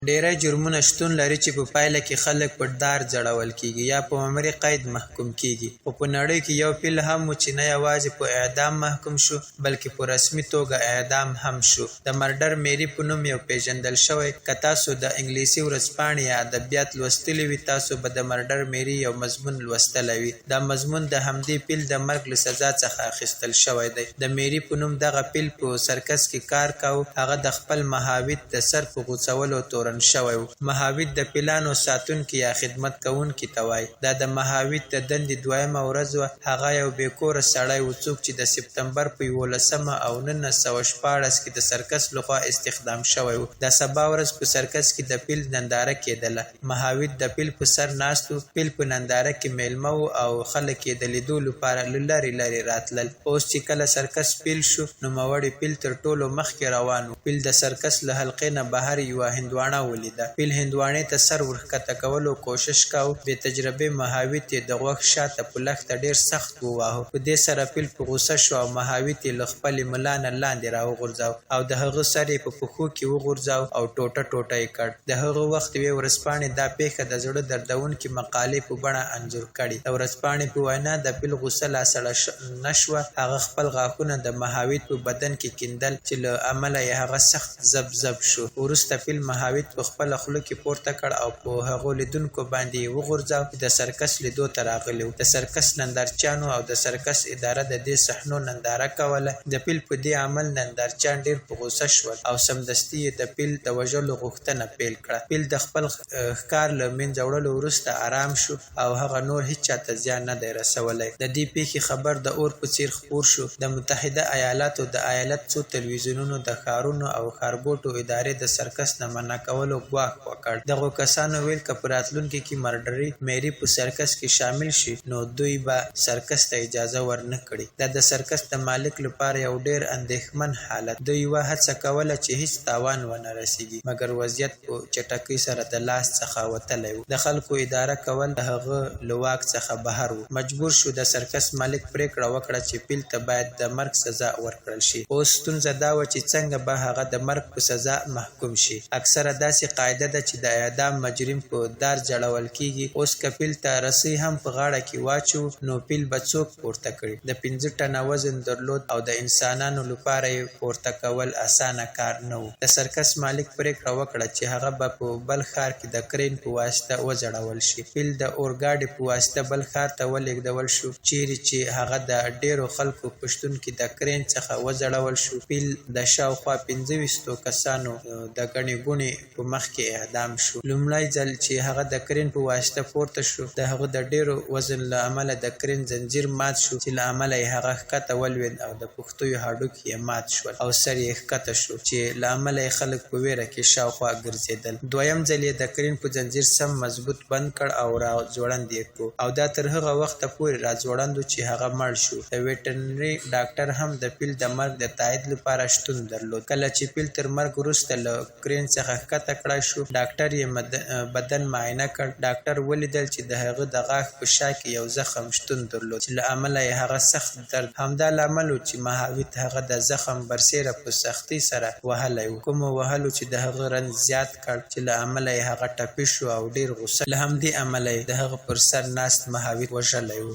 ډیری جرمونه شتون لري چې په پایله کې خلک په دار ځړول کیږي یا په عمري قید محکوم کیږي، خو په نړۍ کې یو پیل هم و چې نه یوازې په اعدام محکوم شو، بلکې په رسمي توګه اعدام هم شو. د مرډر میري په نوم یو پیژندل شوی. که تاسو د انګلیسي ورځپاڼې یا ادبیات لوستلي وي، تاسو به د مرډر میري یو مضمون لوستلی وي. دا مضمون د همدې پیل د مرګ له سزا څخه اخیستل شوی دی. د میري په نوم دغه پیل په سرکس کې کار کاوه. هغه د خپل مهاویت د سر په غوڅولو تورن شوی و. مهاویت د پیلانو ساتونکي یا خدمت کوونکي ته وايي. دا د مهاویت د دندې دویمه ورځ وه. هغه یو بې کوره سړی و، څوک چې د سپتمبر په 11مه او 1916 کې د سرکس لخوا استخدام شوی و. د سبا ورځ په سرکس کې د پیل ننداره کېدله. مهاویت د پیل په سر ناست و. پیل په ننداره کې مېلمه و او خلک یې د لیدو لپاره له لرې لرې راتلل. اوس چې کله سرکس پیل شو، نوموړی پیل تر ټولو مخکې روان و. پیل د سرکس له حلقې نه بهر یوه هندواڼه ولیده. پیل هندواڼې ته سر ورښکته کولو کوشش کاوه، بې تجربې مهاویت یې د غوږ شاته په لښته ډېر سخت وواهه. په دې سره پیل په غوسه شو او مهاویت یې له خپلې ملا نه لاندې راوغورځاوه او د هغه سر یې په پښو کې وغورځاوه او ټوټه ټوټه یې کړ. د هغه وخت یوې ورځپاڼې دا پېښه د زړه دردوونکې مقالې په بڼه انځور کړې. د ورځپاڼې په وینا، د پیل غوسه لا سړه نه شوه، هغه خپل غاښونه د مهاویت په بدن کې کیندل چې له امله یې هغه سخت ذب ذب شو. وروسته پیل مهاویت په خپله خوله کې پورته کړ او په هغو لیدونکو باندې یې وغورځاوه چې د سرکس لیدو ته راغلي وو. د سرکس نندارچیانو او د سرکس اداره د دې صحنو ننداره کوله. د پیل په دې عمل نندارچیان ډېر په غوسه شول او سمدستي یې د پیل د وژلو غوښتنه پیل کړه. پیل د خپل ښکار له مینځه وړلو وروسته ارام شو او هغه نور هیچا ته زیان نه دی رسولی. د دې پېښې خبر د اور په څېر خپور شو. د متحده ایالاتو د ایالت څو تلویزیونونو د ښارونو او ښارګوټو ادارې د سرکس د منع کولو ګواښ وکړ. دغو کسانو ویل که په راتلونکي کې مرډري میري په سرکس کې شامل شي نو دوی به سرکس ته اجازه ور نه کړي. دا د سرکس د مالک لپاره یو ډېر اندېښمن حالت. دوی یوه هڅه کوله چې هیڅ تاوان ونه رسیږي، مګر وضعیت په چټکۍ سره د لاس څخه وتلی و. د خلکو اداره کول د هغه له واک څخه بهر و. مجبور شو. د سرکس مالک پرېکړه وکړه چې پیل ته باید د مرګ سزا ورکړل شي. اوس ستونزه دا وه چې څنګه به هغه د مرګ په سزا محکوم شي. اکثره داسې قاعده ده چې د اعدام مجرم په دار ځړول کېږي. اوس که پیل ته رسۍ هم په غاړه کې واچوو نو پیل به څوک پورته کړي؟ د 5 ټنه وزن درلود او د انسانانو لپاره یې پورته کول اسانه کار نه و. د سرکس مالک پرېکړه وکړه چې هغه به په بل ښار کې د کرېن په واسطه وځړول شي. پیل د اورګاډي په واسطه بل ښار ته ولېږدول شو، چېرې چې هغه د ډېرو خلکو په شتون کې د کرېن څخه وځړول شو. پیل د شاوخوا 25 کسانو د ګڼې ګوڼې په مخ کې اعدام شو. لومړی ځل چې هغه د کرېن په واسطه پورته شو، د هغه د ډېرو وزن له امله د کرېن ځنځیر مات شو چې له امله یې هغه ښکته ولوېد او د پښتیو هډوکي یې مات شول او سر یې ښکته شو چې له امله یې خلک په وېره کې شاوخوا ګرځېدل. دویم ځل یې د کرېن په ځنځیر سم مضبوط بند کړ او را ځوړند یې کړو او دا تر هغه وخته پورې را ځوړند و چې هغه مړ شو. د ویټرنري ډاکټر هم د پیل د مرګ د تایید لپاره شتون درلود. کله چې پیل تر مرګ وروسته له کرېن څخه ښکته کړای شو، ډاکټر یې بدن معاینه کړ. ډاکټر ولیدل چې د هغه د غاښ په شا کې یو زخم شتون درلود چې له امله یې هغه سخت درد. همدا لامل و چې مهاویت هغه د زخم برسېره په سختۍ سره وهلی و، کومو وهلو چې د هغه رنځ زیات کړ چې له امله یې هغه ټپي شو او ډېر غوسه. له همدې امله یې د هغه پر سر ناست مهاویت وژلی و.